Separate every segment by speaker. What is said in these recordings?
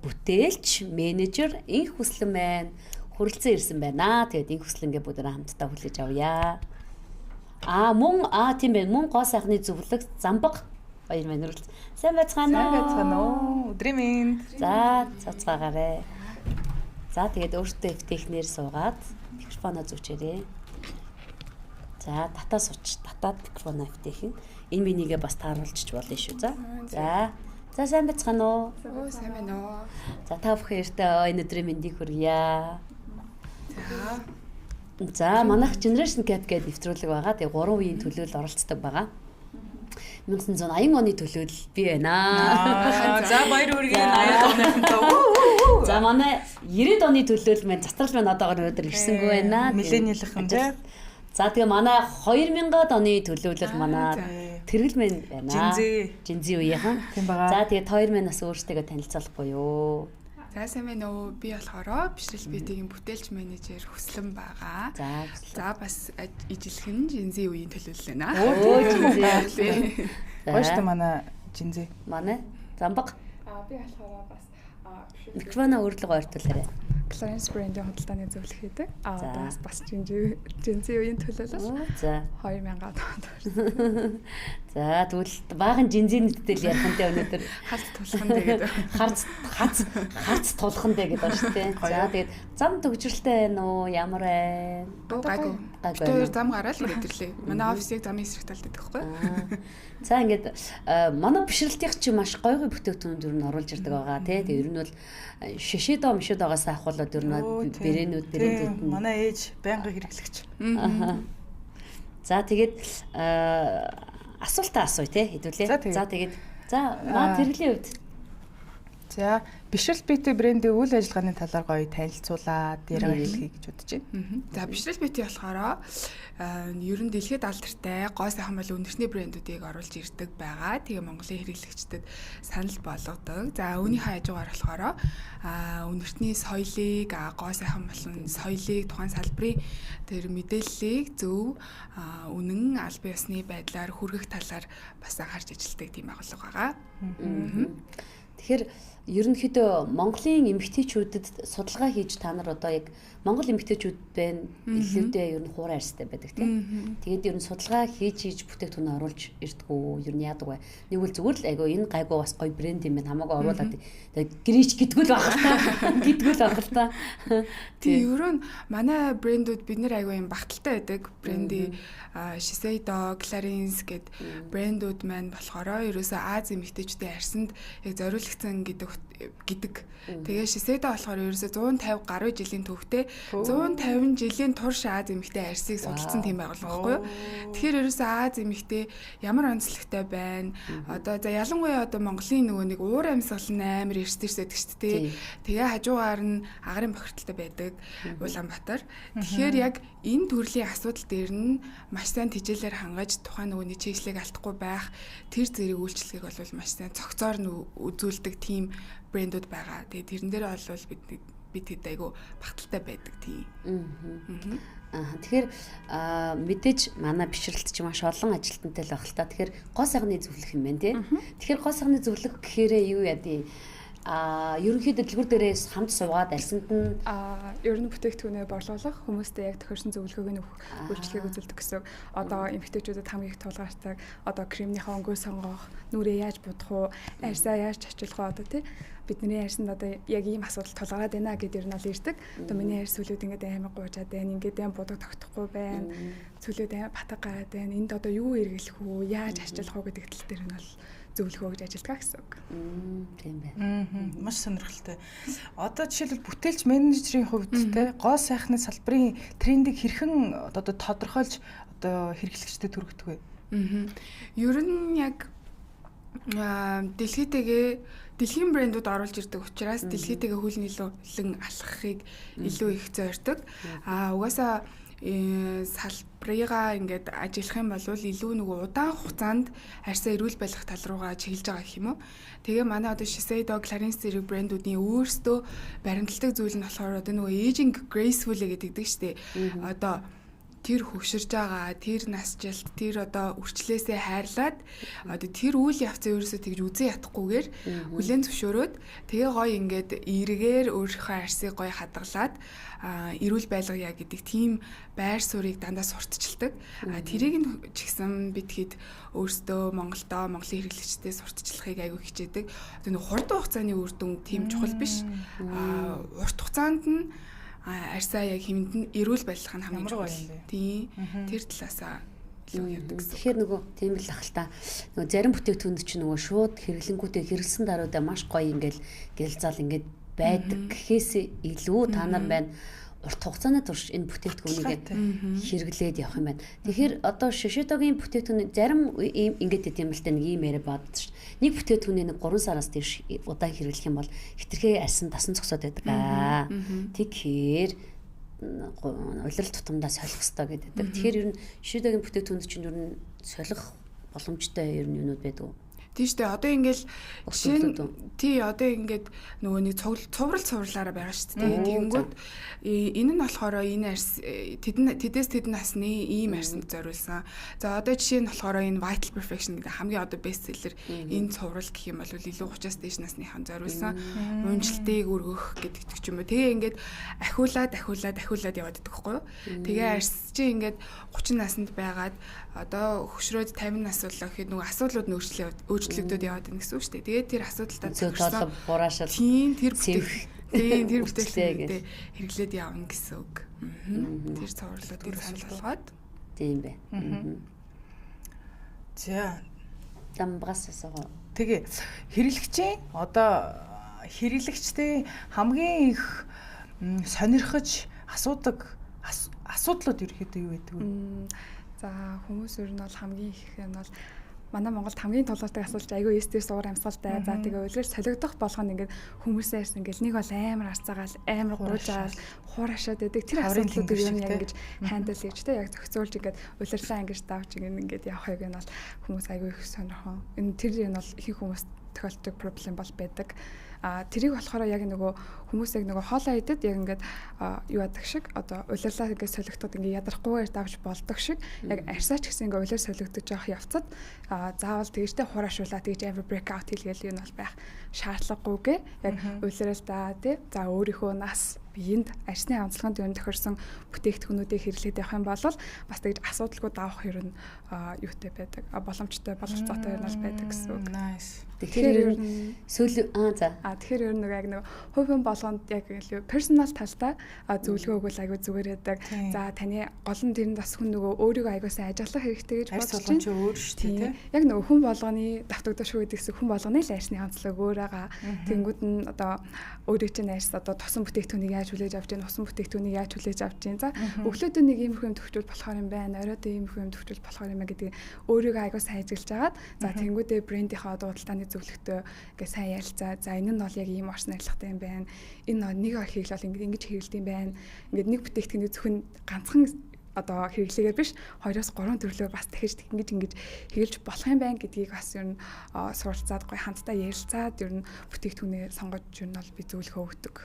Speaker 1: бүтээлч, менежер Инх Хүслэн маань хүрэлцэн ирсэн байна. Тэгээд Инх Хүслэнгээ бүгд хамтдаа хүлээж авъя. Аа, мөн тийм байна. Мөн гоо сайхны зөвлөх Замбаг баяр маань хүрэлцэн. Сайн байцгаана уу?
Speaker 2: Сайн байцгаана уу? Өдрийн мэнд.
Speaker 1: За, цацгаагаарэ. За, тэгээд өөртөө эвтэйхнээр суугаад микрофоноо зүчээрээ. За, татаа сууч. Татаад микрофоноо эвтэйхэн. Энэ минийгээ бас тааруулчих болно шүү. За. За. За, сайн байцгаана уу?
Speaker 3: Оо, сайн байна уу?
Speaker 1: За, та бүхэн эртээ энэ өдрийн мэндийг хүргье.
Speaker 3: За.
Speaker 1: За, манайх Generation Gap гэдэг нэвтрүүлэг байгаа. Тэгээ 3 үеийн төлөөлөл оролцдог байгаа. 1980 оны төлөөлөл би байна.
Speaker 2: За, баяр хүргэе 80 оныхонтой.
Speaker 1: За, манай 90-ад оны төлөөлөл маань цацрал маань одоогор өнөөдөр ирсэнгүй байна.
Speaker 2: Миллениалийнхан тий.
Speaker 1: За, тэгээ манай 2000-ад оны төлөөлөл манай Тэргэл мэн байна.
Speaker 2: Gen Z.
Speaker 1: Gen Z үеийнхэн.
Speaker 2: Тийм байгаа.
Speaker 1: За, тэгээ хоёр мэн бас өөрсдөө танилцуулахгүй юу?
Speaker 3: За, сайн байна уу? Би болохоор Бишрэл Beauty-гийн бүтээлч менежер Хүслэн байгаа.
Speaker 1: За,
Speaker 3: За, бас ижилхэн Gen Z үеийн төлөөлөл байна.
Speaker 1: Өө, Gen Z.
Speaker 2: Гоё шүү дээ манай Gen Z.
Speaker 1: Манай Замбаг.
Speaker 4: Би болохоор бас
Speaker 1: микрофоноо өөрлөгөө ойртуулаарай.
Speaker 4: Clarins брендийн худалдааны зөвлөх хийдэг. Бас Gen Z үеийн төлөөлөл.
Speaker 1: За.
Speaker 4: 2000-ад онд.
Speaker 1: За, тэгвэл баахан Gen Z нийтдэл ярих нь тэ өнөөдөр.
Speaker 3: Харц тулхан тэгээд
Speaker 1: харц хац харц тулхан дээ гэдэг байна шүү дээ. За, тэгээд зам төгжрэлтэй байна уу? Ямар байна?
Speaker 3: Гайгүй.
Speaker 1: Гайгүй.
Speaker 3: Тэр зам гараад ирээд ирлээ. Манай офисыг замын эсрэг талд байдаг байхгүй.
Speaker 1: За, ингээд манай бишрэлтийнх чи маш гоё гоё бүтээгдэхүүнүүд ер нь оруулж ирдэг байгаа тий. Тэгээд ер нь бол шишэдо мишэдогоос авахуулаад ер нь брэндүүд брэндүүд
Speaker 2: нь манай ээж байнгын хэрэглэгч.
Speaker 1: За, тэгээд асуултаа асууя тий хэдүүлээ. За, тэгээд за маа тэргэлийн хувьд.
Speaker 2: За, Бишрэл Beauty брендийн үйл ажиллагааны талаар гоё танилцуулаад яриа эхлэхье гэж бодож байна.
Speaker 3: За, Бишрэл Beauty болохоор ер нь дэлхийд алдартай гоо сайхан бол үнэртний брэндүүдийг оруулж ирдэг байгаа. Тэгээ Монголын хэрэглэгчдэд санал болгодог. За, үүнийхээ хажуугаар болохоор үнэртний соёлыг, гоо сайхан болон соёлыг, тухайн салбарын тэр мэдээллийг зөв, үнэн, албан ёсны байдлаар хүргэх талаар бас анхаарч ажилладаг тийм агуулга байгаа.
Speaker 1: Тэгэхээр ерөнхийдөө Монголын эмэгтэйчүүдэд судалгаа хийж та нар одоо яг Монгол эмэгтэйчүүд байна илүүдээ ер нь хуурай арьстай байдаг тийм. Тэгээд ер нь судалгаа хийж хийж бүтээгдэхүүн оруулж ирдгүү, ер нь яадаг вэ? Нэг үл зүгээр л айгүй энэ гайгүй бас гоё брэнд юм байна, хамаагүй оруулаад тэгээд гэрээч гэдгүү л байх л та. Гэдгүү л байх л та.
Speaker 3: Тийм, ер нь манай брэндүүд бид нэр айгүй юм багталтай байдаг. Бренди Shiseido, Clarins гэд брэндүүд маань болохоор ерөөсөө Аз эмэгтэйчүүдийн арьсанд яг зориулагдсан гэдэг. Тэгээ Shiseido болохоор ерөөсөө 150 гаруй жилийн төвхтэй 150 жилийн турш Аз эмэгтэй арьсыг судалсан тийм байгууллага байхгүй юу? Тэгэхээр ерөөсөө Аз эмэгтэй ямар онцлогтой байна? Одоо за ялангуяа одоо Монголын нөгөө нэг уур амьсгал нь амар эрс тэрс байдаг шүү дээ. Тэгээ хажуугаар нь агарын бохирдолтой байдаг Улаанбаатар. Тэгэхээр яг энэ төрлийн асуудал дээр нь маш сайн тэжээлээр хангаж тухайн нөгөө нэг чийгшлийг алдахгүй байх тэр зэрэг үйлчлэгийг бол маш сайн цогцоор нь үзүүлдэг тийм брэндүүд байгаа. Тэгээ тэрэн дээр бол бид хэд айгу багталтай байдаг тийм.
Speaker 1: Тэгэхээр мэдээж манай бишрэлт чи маш олон ажилтнтай л байх л та. Тэгэхээр гоо сайхны зөвлөх юм байна тий. Тэгэхээр гоо сайхны зөвлөх гэхээрээ юу яа дий? Ерөнхийдөө дэлгүүр дээрээс хамт суугаад арьсанд нь
Speaker 4: ер нь бүтээгдэхүүнээ борлуулах хүмүүстэй яг тохирсон зөвлөгөөг нь өгөх үйлчлэгийг үзүүлдэг гэсэн. Одоо эмэгтэйчүүдэд хамгийн их тулгардаг одоо кремнийхээ өнгөө сонгох, нүрээ яаж будах уу, арьсаа яаж чачуулах уу одоо тий бидний арьсанд одоо яг ийм асуудал тулгараад байна гэдээ ер нь бол ирдэг. Одоо миний арьс сүлүүд ингээд амар гуужаад байна, ингээд аим будаг тогтохгүй байна, сүлүүд аим батаг гараад байна. Энд одоо юу эргэлэх үү, яаж арчилах уу гэдэг тал дээр нь бол зөвлөгөө өгж ажилладаг гэсэн үг.
Speaker 1: Тийм байна.
Speaker 2: Маш сонирхолтой. Одоо жишээлбэл бүтээлч менежерийн хувьд те гоо сайхны салбарын трендийг хэрхэн одоо тодорхойлж одоо хэрэглэгчдэд хүргэдэг вэ?
Speaker 3: Ер нь яг дэлхийтэйгээ дэлхийн брэндүүд оруулж ирдэг учраас дэлхийтэйгээ хөл нийлүүлэн алхахыг илүү их зорьдог. Угаасаа салбарыгаа ингээд ажиллах юм бол илүү нөгөө удаан хугацаанд арьсаа эрүүл байх тал руугаа чиглэж байгаа гэх юм уу. Тэгээ манай одоо Shiseido, Clarins зэрэг брэндүүдийн өөрсдөө баримталдаг зүйл нь болохоор одоо нөгөө aging gracefully гэдэг штэ. Одоо тэр хөгширж байгаа, тэр насжилт, тэр одоо үрчлээсээ хайрлаад одоо тэр үйл явцаа ерөөсөө тэгж үзэн ятахгүйгээр хүлээн зөвшөөрөөд тэгээ гоё ингээд эргээр өөрийнхөө арсыг гоё хадгалаад эрүүл байлгая гэдэг тийм байр суурийг дандаа сурталчилдаг. Тэрийг нь ч гэсэн бид хэд өөрсдөө Монголдоо Монголын хэрэглэгчдээ сурталчлахыг айгүй хичээдэг. Одоо нэг хурдан хугацааны үр дүн тийм чухал биш. Урт хугацаанд нь арьсаа яг хэмэнд нь эрүүл байлгах нь хамгийн чухал. Тийм. Тэр талаасаа илүү явдаг гэсэн.
Speaker 1: Тэгэхээр нөгөө тийм л ах л та. Нөгөө зарим бүтээгдэхүүнд чинь нөгөө шууд хэрэглэнгүүтээ хэрэглэсэн даруйдаа маш гоё ингээл гялзаал ингээд байдаг гэхээс илүү та нар байна урт хугацааны турш энэ бүтээгдэхүүнийг хэрэглээд явах юм байна. Тэгэхээр одоо Shiseido-гийн бүтээгдэхүүн зарим ийм ингээд идэм л та нэг ийм яриа бодсон шүү. Нэг бүтээгдэхүүнийг нэг 3 сараас дээш удаан хэрэглэх юм бол хитрхээ арьсан тасан зогсоод байдаг аа. Тэгэхээр улирал тутамдаа солих ёстой гэдэг. Тэгэхээр ер нь Shiseido-гийн бүтээгдэхүүнд чинь ер нь солих боломжтой ер нь юунууд байдаг уу?
Speaker 3: Тийм шүү дээ. Одоо ингээл жишээ нь тий одоо ингээд нөгөө нэг цуврал цувралаараа байгаа шүү дээ. Тэгэнгүүт энэ нь болохоор энэ арьс тэдээс тэдэн насны ийм арьсанд зориулсан. За одоо жишээ нь болохоор энэ Vital Perfection гэдэг хамгийн одоо best seller энэ цуврал гэх юм бол илүү 30-аас дээш насныхан зориулсан. Уянжилтыг өргөх гэдэг ч юм уу. Тэгээ ингээд ахиулаад ахиулаад ахиулаад яваад идэх байхгүй юу? Тэгээ арьс чи ингээд 30 наснд байгаад одоо хөшрөөд 50 нас боллоо гэхэд нөгөө асуудлууд нь өөрчлөгдөд яваад байна гэсэн үг шүү дээ. Тэгээд тэр асуудалтаа
Speaker 1: зохиолоо хураашаал.
Speaker 3: Тийм тэр бүтээл. Тийм тэр бүтээлээ хэрэглээд явна гэсэн үг. Тэр цувралуудыг санал болгоод.
Speaker 1: Тийм бэ.
Speaker 2: За.
Speaker 1: Дамбгаас асуугаа.
Speaker 2: Тэгээ хэрэглэгчийн одоо хэрэглэгчдийн хамгийн их сонирхож асуудаг асуудлууд ерөөхдөө юу байдаг вэ?
Speaker 4: За хүмүүс ер нь бол хамгийн их нь бол манай Монголд хамгийн тулгардаг асуулт айгүй эсдэр суур амьсгалтай. За тэгээ улирал солигдох болгоно ингээд хүмүүсээс ингээд нэг бол амар арцаагаал амар гуйжаал хуурашаад байдаг. Тэр асуудлуудыг ер нь яг ингэж хандл хийж тэ яг зохицуулж ингээд улирлаа ингэж давж ингээд явахыг нь бол хүмүүс айгүй их сонирхон. Энэ тэр нь бол ихэнх хүмүүс тохиолддог проблем бол байдаг. А тэрийг болохоор яг нөгөө хүмүүс яг нөгөө хоолоо идэд яг ингээд юу яадаг шиг одоо улирлаа ингээд солигдоход ингээд ядарахгүйгээр давж болдог шиг яг арьсаа ч гэсэн ингээд улир солигдож явах явцад заавал тэгжтэй хураашуулаа тэгж амар break out хийлгээл юм бол байх шаардлагагүйгээр яг улирал да тий за өөрийнхөө нас биеинд арьсны онцлогонд ер нь тохирсон бүтээгдэхүүнүүдийг хэрэглээд явах юм бол бас тэгж асуудалгүй давах ер нь юутай байдаг боломжтой бололцоотой ер нь бол байдаг гэсэн үг.
Speaker 2: Nice.
Speaker 1: Тэгэхээр ер нь сүүл за.
Speaker 4: Тэгэхээр ер нь нөгөө яг нөгөө хувь хүн болгонд яг илүү personal талтай зөвлөгөө өгвөл айгүй зүгээр байдаг. За таны гол нь тэр нь бас хүн нөгөө өөрийгөө айгүй сайн ажиглах хэрэгтэй гэж бодож
Speaker 2: байна. Арьс өөр шүү дээ тий.
Speaker 4: Яг нөгөө хүн болгоны давтагдах шүү гэдэг хүн болгоны л арьсны онцлог өөр байгаа. Тэнгүүд нь одоо өөрийн чинь арьс одоо тосон бүтээгдэхүүнийг яаж хүлээж авч байна, усан бүтээгдэхүүнийг яаж хүлээж авч байна. За өглөөдөө нэг иймэрхүү юм төвчүүл болохоор юм байна, оройдоо иймэрхүү юм төвчүүл болохоор юм байна гэдгийг өөрийгөө айгүй сайн ажиглаж агаад за тэнгүүдээ брендийнхаа одоо худалдааны зөвлөгтөө ингээ сайн ярилцаа. За энэ нь бол яг ийм орс найрлагатай юм байна. Энэ нэг хийглэл бол ингэж хэрэглэдэг юм байна. Ингээд нэг бүтээгдэхүүнийг зөвхөн ганцхан одоо хэрэглээгээр биш 2-3 төрлөөр бас дахиж ингэж ингэж хэрэглэж болох юм байна гэдгийг бас ер нь суралцаад гоё хамтдаа ярилцаад ер нь бүтээгдэхүүнээ сонгож ер нь бол би зөвлөгөө өгдөг.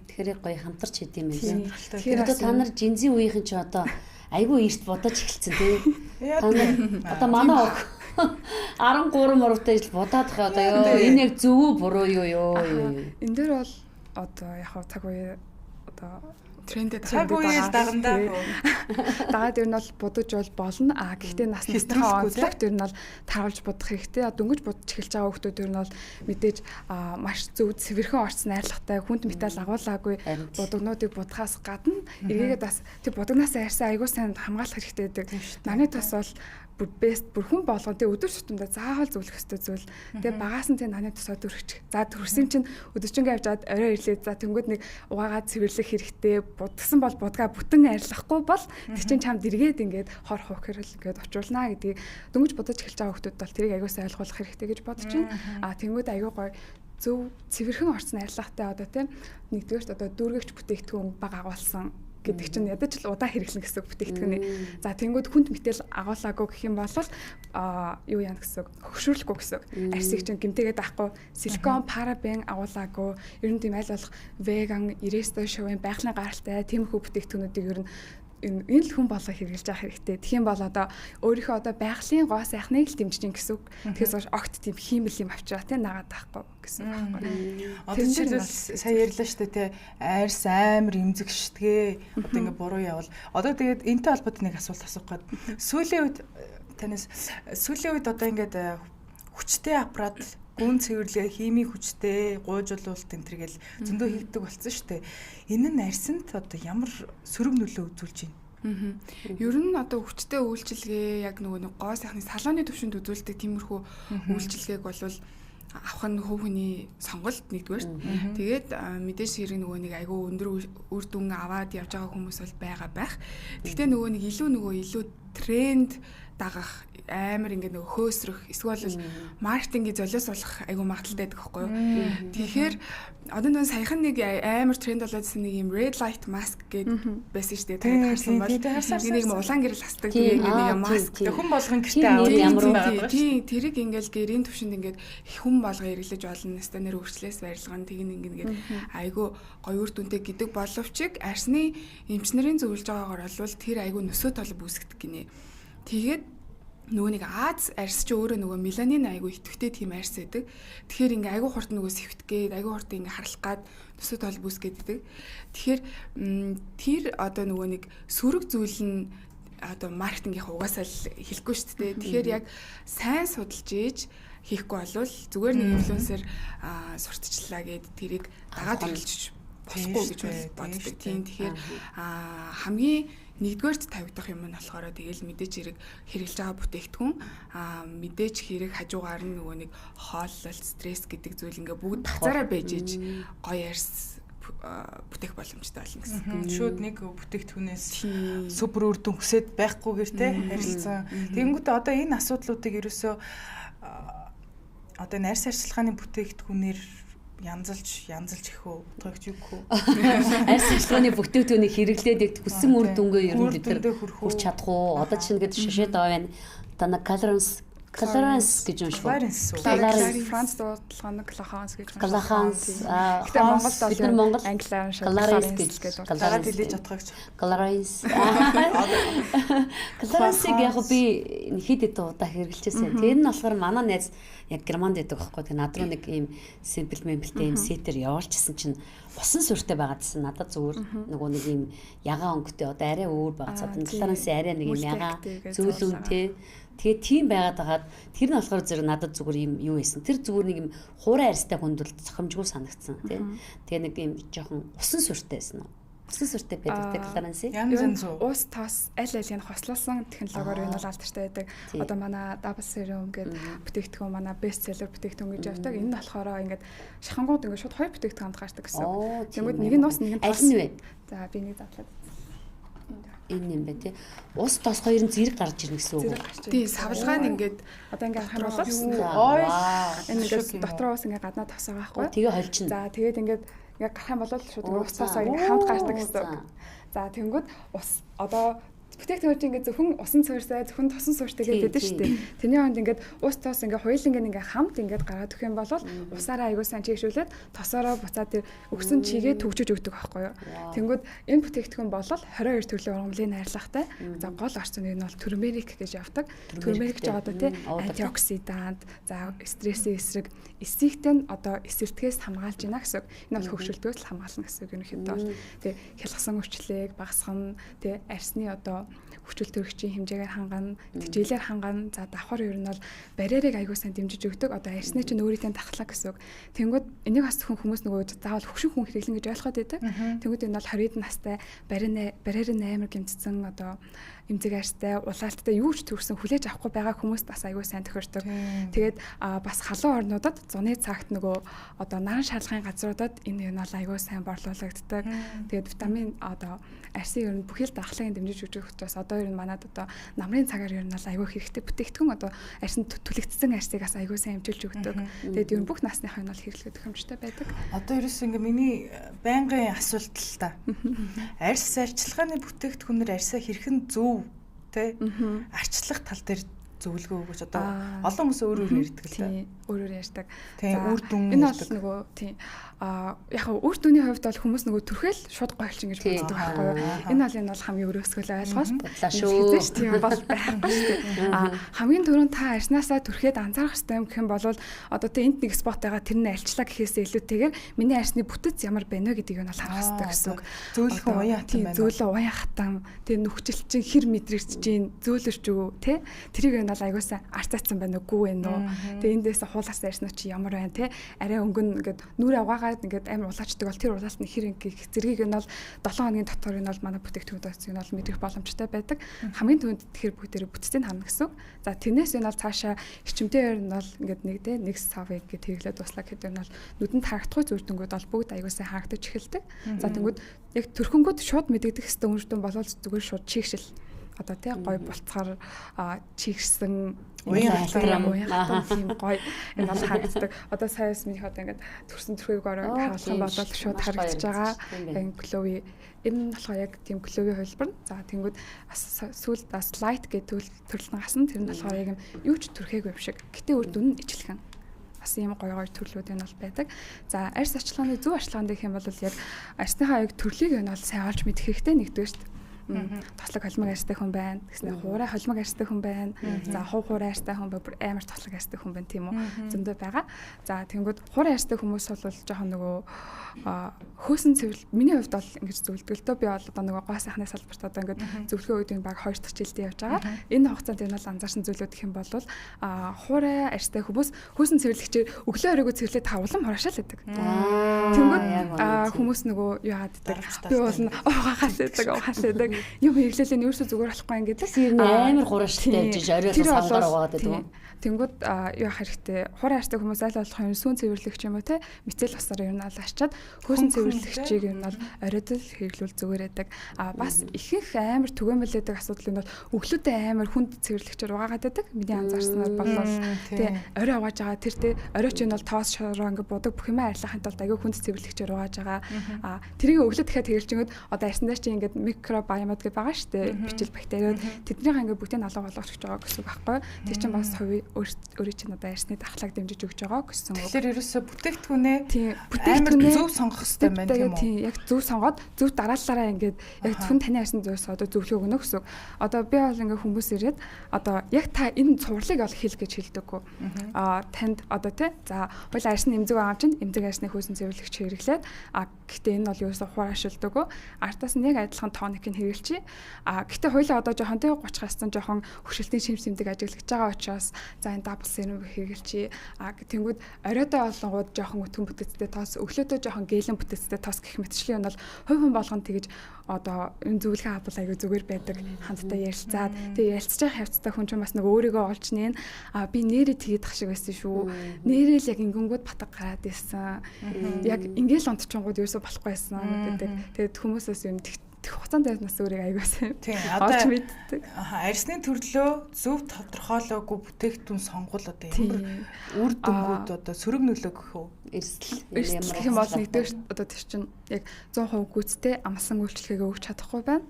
Speaker 1: Тэгэхээр гоё хамтарч хийд юм байна. Тэгэхээр одоо та нар жинзийн үеийнхэн чи одоо айгүй эрт бодож эхэлсэн тий. Та нар одоо манай ох 13 муруутай ижил бодоод их одоо ёо энэ яг зөв үү буруу юу ёо.
Speaker 4: Энэ дээр бол одоо яг цаг үе одоо
Speaker 3: трендэд
Speaker 2: цаг үеэл дагандаа.
Speaker 4: Дагаад ер нь бол будаж бол болно. А гэхдээ нас насныхаа онцлогт ер нь бол тааруулж будах хэрэгтэй. Дөнгөж будаж эхэлж байгаа хүмүүс ер нь бол мэдээж маш зөв цэвэрхэн орц найрлагатай хүнд металл агуулаагүй будагнуудыг будахаас гадна эргээгээд бас тэр будагнаас арьсаа айгуу сайн хамгаалах хэрэгтэй гэдэг. Намны тос бол бүр best бүр хүн болгон тэ өдөр тутамдаа заавал зөвлөх ёстой зүйл. Тэгээ багаас нь тэ наны тусаа төрчих. За төрсөн чинь өдөржингөө явж аваад орой ирлээ. За тэнгүүд нэг угаагаа цэвэрлэх хэрэгтэй. Будгсан бол будгаа бүтэн арилгахгүй бол тэр чинь чамд эргээд ингээд хор хувх хэрэл ингээд очруулнаа гэдгийг дөнгөж будаж эхэлж байгаа хүмүүс бол тэрийг аягүй сайн ойлгох хэрэгтэй гэж бодож байна. А тэнгүүд аягүй гоё зөв цэвэрхэн орцсон арилгатай одоо тийм нэгдүгээрт одоо дүүргэгч бүтээгдэхүүн баг агуулсан гэдэг чинь ядаж л удаан хэрэглэн гэсэн үг бүтээгдэхүүний. За тэнгүүд хүнд мэтэл агуулаагүй гэх юм бол юу яана гэсэн үг хөгшөрлөхгүй гэсэн үг. Арсыг чинь гэмтээгээд авахгүй силикон, парабен агуулаагүй ер нь тийм аль болох веган, 99 шувын байгалийн гаралтай тиймэрхүү бүтээгдэхүүнүүдийг ер нь энэ л хүн болго хэрэглэж явах хэрэгтэй. Тэгэх юм бол одоо өөрийнхөө одоо байгалийн гоо сайхныг л дэмжиж гин гэсэн үг. Тэгэхээс огт тийм хиймэл юм авчираа те нагаад байхгүй гэсэн үг байхгүй.
Speaker 2: Одоо жишээлбэл сая ярьлаа шүү дээ те арьс амар эмзэгшдэгэ одоо ингээ буруу явал одоо тэгээд энтэй холбоотой нэг асуулт асуух гээд сүүлийн үед танаас сүүлийн үед одоо ингээд хүчтэй аппарат гүн цэвэрлэгээ химийн хүчтэй гуйжуулалт энэ төр гэл зөндөө хийгдэг болсон шүү дээ. Энэ нь арьсанд одоо ямар сөрөг нөлөө үзүүлж байна?
Speaker 3: Ер нь одоо хүчтэй үйлчилгээ яг нөгөө нэг гоо сайхны салооны төвшөнд үзүүлдэг тиймэрхүү үйлчилгээг бол авах нь хувь хүний сонголт нэгдүгээр. Тэгээд мэдээж хэрэг нөгөө нэг айгүй өндөр үр дүн аваад явж байгаа хүмүүс бол байгаа байх. Гэхдээ нөгөө нэг илүү нөгөө илүү тренд дагах амар ингээд нөгөө хөөсрөх эсвэл маркетингийн золиос болох айгүй магадaltaй байдаг байхгүй юу. Тэгэхээр одоо нөгөө саяхан нэг амар тренд болоодсэн нэг юм red light mask гэдэг байсан шүү дээ. Та харсан бол нэг юм улаан гэрэл хасдаг тэгээ ингээд нэг маск
Speaker 2: хүн болгон гэртээ аваад
Speaker 1: ямар
Speaker 3: байгаа. Тийм тэрийг ингээд гэрийн төвшөнд ингээд хүн болго хэрэглэж болно. Өстой нэр өөрчлөөс барилган тэг нэг ингээд айгүй гоё үр дүнтэй гэдэг боловч арсны эмчнэрийн зөвлөж байгаагаар бол тэр айгүй нөсөө толб үүсгдэг гинэ. Тэгээд нөгөө нэг Аз арьс чи өөрөө нөгөө меланин айгүй идэвхтэй тийм арьс байдаг. Тэгэхээр ингээ айгүй хурд нөгөө сэвтгээд айгүй хурд ингээ харлах гад төсөө тол үүсгээд байдаг. Тэгэхээр тэр одоо нөгөө нэг сөрөг зүйл нь одоо маркетингийнх угаасаа л хэлэхгүй шүү дээ. Тэгэхээр яг сайн судалж ийж хийхгүй болвол зүгээр нэг инфлюенсер сурталчлаа гэд тэрийг дагаад хэрэглэж болохгүй гэж боддог. Тийм тэгэхээр хамгийн нэгдүгээрт тавигдах юм нь болохоор тэгэл мэдээж хэрэг хэрэглэж байгаа бүтээгдэхүүн мэдээж хэрэг хажуугаар нь нөгөө нэг хооллолт, стресс гэдэг зүйл ингээ бүгд хазаараа байж иж гоё арьс бүтээх боломжтой болно
Speaker 2: гэсэн. Шууд нэг бүтээгдэхүүнээс супер үр дүн хүсээд байхгүйгээр те харилцан. Тэгэнгүүтээ одоо энэ асуудлуудыг ерөөсөө одоо энэ арьс арчилгааны бүтээгдэхүүнээр янзалж янзалж их үү утгагч юу гэх үү.
Speaker 1: Арьс арчилгааны бүтээгдэхүүнийг хэрэглээд яг хүссэн үр дүнгээ ер нь бид нар хүрч чадах уу? Одоо чинь ингээд шашаад байгаа байна. Одоо нэг Clarence гэж юм шүү.
Speaker 4: Clarence Франц дуудлага нь Clarence гэж
Speaker 1: юм. Clarence.
Speaker 4: Гэтэ Монголд
Speaker 1: бид нар Монгол
Speaker 4: англиар уншаад
Speaker 1: Clarence гэж
Speaker 2: Clarence хэлээж чадхагч.
Speaker 1: Clarence. Clarence-ыг яг би хэд хэд удаа хэрэглэжсэн. Тэр нь болохоор манай найз яг Германд байдаг байхгүй. Тэгээ над руу нэг ийм simple мембэлтэй ийм сетер явуулчихсан чинь усан сүртэй байгаад гэсэн. Надад зүгээр нөгөө нэг ийм ягаан өнгөтэй одоо арай өөр байгаа. Одоо Clarence арай нэг ийм ягаан зөөлөнтэй. Тэгээ тийм байгаад хагаад тэр нь болохоор зэрэг надад зүгээр юм юу байсан. Тэр зүгээр нэг юм хуурай арьстай хүнд бол зохимжгүй санагдсан тий. Тэгээ нэг юм жоохон усан сүртэй байсан уу? Усан сүртэй байдаг тий Clarence.
Speaker 2: Янз янз уу.
Speaker 4: Ус тос аль алийг хослуулсан технологиор энэ бол алдартай байдаг. Одоо манай Double Serum гэдэг бүтээгдэхүүн манай best seller бүтээгдэхүүн гэж явдаг. Энэ нь болохоор ингээд шахангууд ингээд шууд хоёр бүтээгдэхүүн хамт гардаг гэсэн. Тэгмүүд нэг нь ус нэг нь
Speaker 1: тос. Аль нь вэ?
Speaker 4: За би нэг задлаад.
Speaker 1: Энэ юм байна тий. Ус тос хоёр нь зэрэг гарч ирнэ гэсэн үг үү?
Speaker 3: Тий, савлгаа нь ингээд
Speaker 4: одоо ингээд харах юм бол
Speaker 2: ойл
Speaker 4: энэ ингээд дотроо ус ингээд гаднаа тос байгаа байхгүй.
Speaker 1: Тэгээ холжино.
Speaker 4: За тэгээд ингээд ингээд гарах юм бол шууд ус тос хоёр ингээд хамт гардаг гэсэн үг. За тэнгүүд ус одоо бүтээгдэхүүн чинь ингээд зөвхөн усан суурьсаа зөвхөн тосон суурьтай гэдэг шүү дээ. Тэрний хонд ингээд ус тос ингээд хоёуланг ингээд хамт ингээд гараад өгөх юм бол усаараа аягүй сайн чийгшүүлээд тосоороо буцаад тэр өгсөн чигээ төгжиж өгдөг байхгүй юу. Тэнгүүд энэ бүтээгдэхүүн бол 22 төрлийн ургамлын найрлагатай. За гол орчин нь бол турмерик гэж явдаг. Турмерик ч одоо тий антиоксидант, за стрессийн эсрэг, эсрэгтэй нь одоо эсэртгээс хамгаалж байна гэсэн үг. Энэ бол хөгшөлтөөс л хамгаална гэсэн үг ерөнхийдөө бол тий хялгасан өвчлөг, багасгах тий арьсны одоо хүчил төрөгчийн хэмжээгээр хангана, тэжээлээр хангана. За давхар ер нь бол барьерыг аягүй сайн дэмжиж өгдөг. Одоо арьсны чинь өөрийнхөө дахлаа гэсэн үг. Тэнгүүд энийг бас зөвхөн хүмүүс нөгөө заавал хөгшин хүн хэрэглэн гэж ойлгоод байдаг. Тэнгүүд энэ бол 20 настай барьер нь амар гэмтсэн одоо эмзэг арьстай, улаалттай юу ч төрсэн хүлээж авахгүй байгаа хүмүүст бас аягүй сайн тохирдог. Тэгээд бас халуун орнуудад зуны цагт нөгөө одоо наран шарлагын газруудад энэ юм бол аягүй сайн борлуулагддаг. Тэгээд витамин одоо арьсын ер нь бүхэл дахлыг дэмжиж өгч учраас одоо ер нь манад одоо намрын цагаар ер нь бол аягүй хэрэгтэй бүтээгдэхүүн одоо арьсан түлэгдсэн арьсыг бас аягүй сайн хэмжилж өгдөг. Тэгээд ер нь бүх насныхаа нь бол хэрэглэх тохиромжтой байдаг.
Speaker 2: Одоо ерөөс ингээ миний байнгын асуулт л та. Арьс арчилгааны бүтээгдэхүүнээр арьсаа хэрхэн зөв тэ арчлах тал дээр Зөвлөгөө өгөөч. Одоо олон хүмүүс өөр өөр ярьдаг л да.
Speaker 4: Тийм, өөр өөр ярьдаг.
Speaker 2: Тийм, үр дүн
Speaker 4: энэ бол нөгөө тийм яг үр дүний хувьд бол хүмүүс нөгөө төрхөл шууд гоё болчин гэж боддог байхгүй юу? Энэ бол хамгийн өрөөсгөл ойлголт.
Speaker 1: Шүү.
Speaker 4: Тийм бол байхгүй шүү дээ. Хамгийн түрүүнд та арьснаасаа төрхөөд анзаарах хэрэгтэй юм гэх юм бол одоо тэ энд нэг спот байгаа, тэр нь альчлаа гэхээсээ илүүтэйгээр миний арьсны бүтэц ямар байна вэ гэдгийг нь бол харах хэрэгтэй гэсэн үг.
Speaker 2: Зөөлхөн уян хатан байна.
Speaker 4: Зөөлөн уян хатан, тэ нүхжил чинь хэр мэдрэгдэж чинь, зөөлөрч үү, тэ тэрийг нь бол аягуулсан арцаацсан байна уу, гүү байна уу? Тэ эндээс хуулаас арьснуу чи ямар байна, тэ арай өнгөн ингээд нүрээ угаагаад ингээд амар улаачдаг бол тэр улаалт нь хэр ингээ зэргийг нь бол 7 хоногийн дотор нь бол манай бүтээгдэхүүнээс нь бол мэдрэх боломжтой байдаг. Хамгийн түрүүнд тэгэхээр бүгдээрээ бүтцийг харна гэсэн үг. За тэрнээс энэ бол цаашаа эрчимтэй нь бол ингээд нэг тэ нэг савыг ингээд хэрэглээд дуслаа гэхэд нь бол нүдэнд харагдахгүй үр дүнгууд бол бүгд аягуулсан харагдаж эхэлдэг. За тэнгүүд яг төрхөнгүүд шууд мэдэгдэх хэвээр үр дүн болвол зүгээр шууд чигшил одоо тий гой булцгаар чигсэн
Speaker 2: уян хатан
Speaker 4: тийм гой энэ бол харагддаг. Одоо саяас минийх одоо ингээд төрсөн төрхийг ороо харуулах юм бол шууд харагдаж байгаа. Энэ glowy энэ нь болохоор яг тийм glowy хувилбар. За тэнгүүд сүүлд бас light гэдэг төрөл нь гасан. Тэр нь болохоор яг юм юу ч төрхээгүй юм шиг. Гэтэ үр дүн нь ижилхэн. Бас ийм гоё гоё төрлүүд энэ бол байдаг. За арьс арчилгааны зөв арчилгаан гэх юм бол яг арьсныхаа яг төрлийг энэ бол сайн олж мэдэх хэрэгтэй нэгдүгээр шүү дээ. Тослог холимог арьстай хүн байна. Тэгснэ хуурай холимог арьстай хүн байна. За хувь хуурай арьстай хүн бүр амар тослог арьстай хүн байна тийм үү? Зөндөө байгаа. За тэнгүүд хуурай арьстай хүмүүс бол жоохон нөгөө хөөсөн цэвэрлэл миний хувьд бол ингэж зөвлөдөг л дөө. Би бол одоо нөгөө гоо сайхны салбарт одоо ингэж зөвлөгөө өгдөг баг 2 дахь жилдээ явж байгаа. Энэ хугацаанд энэ бол анзаарсан зүйлүүд гэх юм бол хуурай арьстай хүмүүс хөөсөн цэвэрлэгчээр өглөө оройгоо цэвэрлээд та улам хураашаал байдаг. Тэнгүүд хүмүүс нөгөө юу яадаг. Би бол угаагаал байдаг, угаал байдаг. Юм хэрэглээлээ нь ерөөсөө зүгээр болохгүй ингээд
Speaker 1: л амар хурааштай явж орой сангаар угаагаад байдаг.
Speaker 4: Тэнгүүд юу ах хэрэгтэй. Хуурай арьстай хүмүүс аль болох юм сүүн цэвэрлэгч юм уу те мицел усаар ер нь аль арчаад хөөсөн цэвэрлэгчийг ер нь бол оройд л хэрэглүүл зүгээр байдаг. А бас ихэнх амар түгээмэл байдаг асуудал нь бол өглөөдөө амар хүнд цэвэрлэгчээр угаагаад байдаг. Миний анзаарснаар болвол те орой угааж байгаа тэр те орой чинь бол тоос шороо ингээд будаг бүх юм арилгахын тулд аягүй хүнд цэвэрлэгчээр угааж байгаа. А тэрийг өглөө дахиад хэрэглэжингүүд одоо арьсан дээр чинь ингээд микробиомод гэж байгаа шүү дээ. Бичил бактериуд тэднийх ингээд бүгдийг алга болгох гэж байгаа гэсэн үг байхгүй. Тэр чинь бас хувийн өөрийн чинь одоо арьсны дархлааг дэмжиж өгч байгаа гэсэн үг.
Speaker 2: Тэгэхээр ерөөсөө бүтээгдэхүүнээ амар зөв сонгох хэрэгтэй байна тийм үү?
Speaker 4: Тийм, яг зөв сонгоод зөв дараалалаараа ингээд яг зөвхөн таны арьсны зөвс одоо зөвлөгөө өгнө гэсэн үг. Одоо би бол ингээд хүмүүс ирээд одоо яг та энэ цувралыг ол хэл гэж хэлдэггүй. Танд одоо тий за хоёул арьсны эмзэг байгаа юм чинь эмзэг арьсны хөөсөн цэвэрлэгч хэрэглээд гэхдээ энэ бол ерөөсөө хураашилдаггүй. Артаас нь яг адилхан тоникийг хэрэглэчи. Гэхдээ хоёулаа одоо жоохон тий 30 хассан жоохон хөшөлтийн шим сэмдэг ажиглагдж байгаа учраас за энэ double serum хэрэглэчи. Тэнгүүд оройдоо олонгууд жоохон өтгөн бүтэцтэй тоос, өглөөдөө жоохон гэлэн бүтэцтэй тоос гэх мэтчлийн нь бол хувь хүн болгон тэгэж одоо энэ зөвлөгөө авбал айгүй зүгээр байдаг. Хамтдаа ярилцаад тэгээ ярилцж байгаа хавцтай хүн чинь бас нэг өөрийгөө олж нээн. Би нэрээ тэгээд ах шиг байсан шүү. Нэрээ л яг ингэнгүүд батга гараад ирсэн. Яг ингээл унтчингууд ерөөсө болохгүй байсан гэдэг. Тэгээд хүмүүсээс юм тэг хугацаанд бас өөрийг айгүй сайн олж мэддэг.
Speaker 2: Арьсны төрлөө зөв тодорхойлоогүй бүтээгдэхүүн сонгол одоо ямар үр дүнгууд одоо сөрөг нөлөө гэх үү?
Speaker 1: Эрсдэл
Speaker 4: гэх юм бол нэгдүгээр одоо тэр чинь яг 100% гүйцтэй амлсан үйлчлэгээ өгч чадахгүй байна.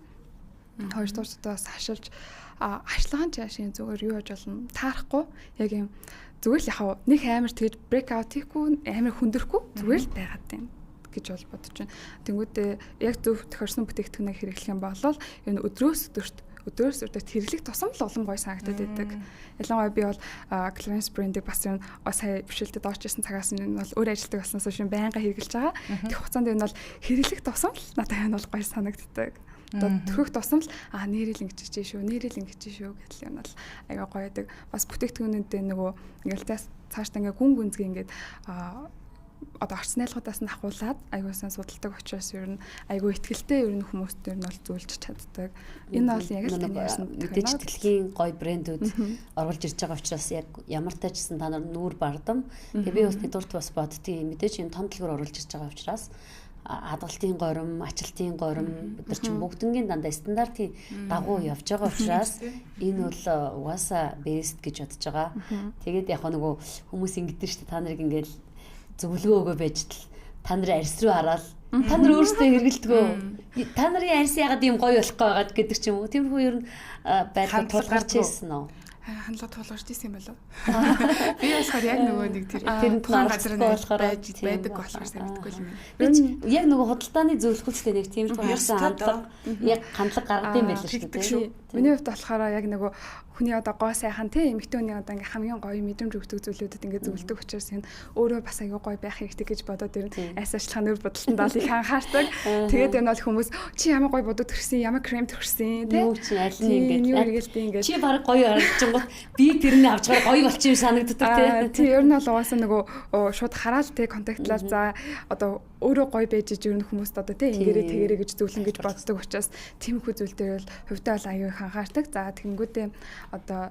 Speaker 4: Хоёрдугаар одоо бас хашилж хашлахан чаашийн зүгээр юу яаж болно таарахгүй яг юм зүгээр л яхав нэг амар тэгж break out хийхгүй амар хүндрэхгүй зүгээр л байгаад байна гэж бол бодож байна. Тэнгүүдээ яг зөв тохирсон бүтээгдэхүүнийг хэрэглэх юм бол энэ өдрөөс өдөрт хэрэглэх тусам л улам гоё санагдаад байдаг. Ялангуяа би бол Clarins брендийг бас юм сая бишэлтэд орж ирсэн цагаас нь бол өөр ажилтдаг болсноос хойш байнга хэрэглэж байгаа. Тэг хугацаанд энэ бол хэрэглэх тусам л надад энэ бол гоё санагддаг. Одоо төрөх тусам л нэрэл ингэж чиж шүү, нэрэл ингэж шүү гэдэл юм бол аяга гоё байдаг. Бас бүтээгдэхүүнүүдээ нөгөө ингээл цаашдаа ингээ гүн гүнзгий ингээд одоо орц найрлагуудаас нь ахуулаад аягүй сайн судалдаг учраас ер нь аягүй ихтгэлтэй ер нь хүмүүст ер нь бол зөвлөж чаддаг. Энэ бол яг л таны ярьсан
Speaker 1: мэдээж дэлхийн гоё брэндүүд оруулж ирж байгаа учраас яг ямар тач гэсэн та нар нүүр бардам. Тэгээ би бас нэгдүгürt бас боддгийн мэдээж юм том дэлгүүр оруулж ирж байгаа учраас хадгалтын горим, ачлалтын горим бид нар чинь бүгднгийн дандаа стандартын дагуу явж байгаа учраас энэ бол угаасаа best гэж бодож байгаа. Тэгээд яг нөгөө хүмүүс ингэдэж шүү дээ та нарыг ингээл зөвлөгөө өгөө байж тал та нарын арьс руу хараад та нар өөрсдөө хэрэгэлдэгөө та нарын арьс ягаад ийм гоё болохгүй байгаад гэдэг ч юм уу. Тиймэрхүү ер нь байдал тулгарч ирсэн үү?
Speaker 3: Хандлага тулгарч исэн юм болов. Би болохоор яг нөгөө нэг тэр
Speaker 1: Тэрэнд
Speaker 3: тухайн газар нь
Speaker 1: болохоор
Speaker 3: байж
Speaker 1: тийм
Speaker 3: байдаг
Speaker 1: ба.
Speaker 3: болохоор сайн мэдэхгүй юм байна.
Speaker 1: Би ч яг нөгөө худалдааны зөвлөхөлтэй нэг тиймэрхүү харсан
Speaker 2: Ёстой
Speaker 1: хандлага яг хандлага гаргад юм байл шүү дээ.
Speaker 4: Тий. Миний хувьд болохоор яг нөгөө хүний одоо гоо сайхан тий эмэгтэй хүний одоо ингээ хамгийн гоё мэдрэмж өгдөг зүйлүүдэд ингээ зөвлөдөг учраас энэ өөрөө бас аягүй гоё байх хэрэгтэй гэж бодоод ер
Speaker 1: Тийм.
Speaker 4: нь айс ажиллагаа нүр бодолтонд бол их анхаардаг. Тэгээд энэ бол хүмүүс чи ямар гоё бодод төрсөн, ямар крем төрсөн тий.
Speaker 1: Юу чи аль нь
Speaker 4: Тий,
Speaker 1: ингээд
Speaker 4: юу эргэлдээ ингээд
Speaker 1: Чи баг гоё харагдчихгоот би тэрний авч гараа гоё болчих юм санагддаг
Speaker 4: Аа,
Speaker 1: тий.
Speaker 4: тий, ер нь бол угаасаа нөгөө шууд хараал тий контактлал за одоо өөрөө гоё байж иж ер нь хүмүүст одоо тий ингээрээ
Speaker 1: Тийм.
Speaker 4: тэгэрээ гэж зөвлөн гэж боддог учраас тиймэрхүү зүйл дээр бол хувьдаа бол аюу их анхаардаг. За тэгэнгүүтээ одоо